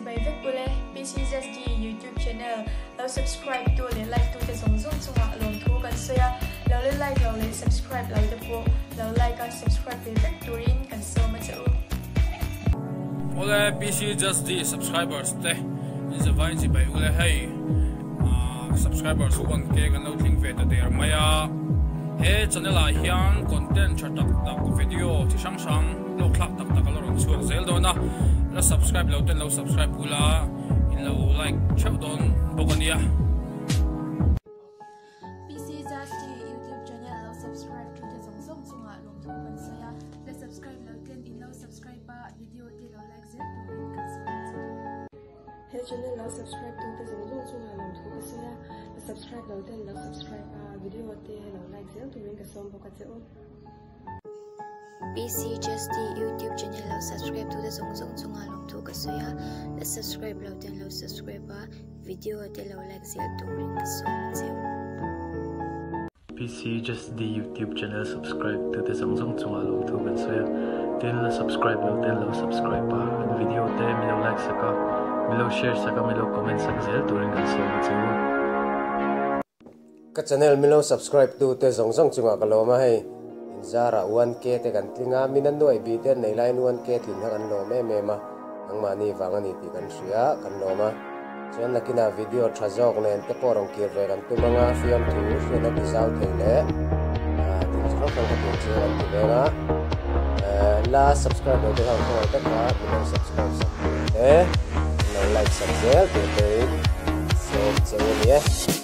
Chibai vek ule, PCZD YouTube channel lo subscribe tu leh like tu te zawng zawng chungah lawmthu kan sawi a, lo la like lo leh subscribe lo te pawh lo like a subscribe ve vek turin kan sawm a che u. Awle PCZD subscribers te in zavain chibai ule hei subscribers 1k kan lo tling ve ta der mai a, he channel ah hian content tha tak tak video chi hrang hrang hlawk thlak tak tak a la rawn chhuak zel dawn a, la subscribe lo ten lo subscribe ula in lo like theuh dawn bawk a nia. PC Zasti YouTube channel lo subscribe tu te zawng zawng chungah lawmthu kan sawi a, la subscribe lo ten in lo subscribe a, video te lo like zel turin kan sawi a che. He channel lo subscribe tu te zawng zawng chungah lawmthu ka sawi a, la subscribe lo ten lo subscribe a, video te lo like zel turin ka sawm bawk a che u. PC Justy YouTube channel lo subscribe tu te zawng zawng chungah lawmthu ka sawi a, la subscribe lo ten lo subscribe a, video te lo like zel turin ka sawm a che u. PC Justy YouTube channel subscribe tu te zawng zawng chungah lawmthu kan sawi a, tin la subscribe lo ten lo subscribe a, kan video te mi lo like sak a, mi lo share sak a, mi lo comment sak zel turin kan sawm a che u. Ka channel min lo subscribe tu te zawng zawng chungah ka lawm a hei inzarah 1K te kan tling a min an nuaih bih te an nei laiin 1K tlin kha kan lawm em em a nangmahni vang a ni tih kan hria kan lawm a chuan nakinah video tha zawk nen te pawh rawn kir ve kan tum anga fiamthu hriatna ti zau thei leh thil chi hrang hrang ka tur chu an ti veng a la subscribe lo te khan khawngaih taka min lo subscribe sak tur te min lo like sak zel tur te in sawm cheu a ni e.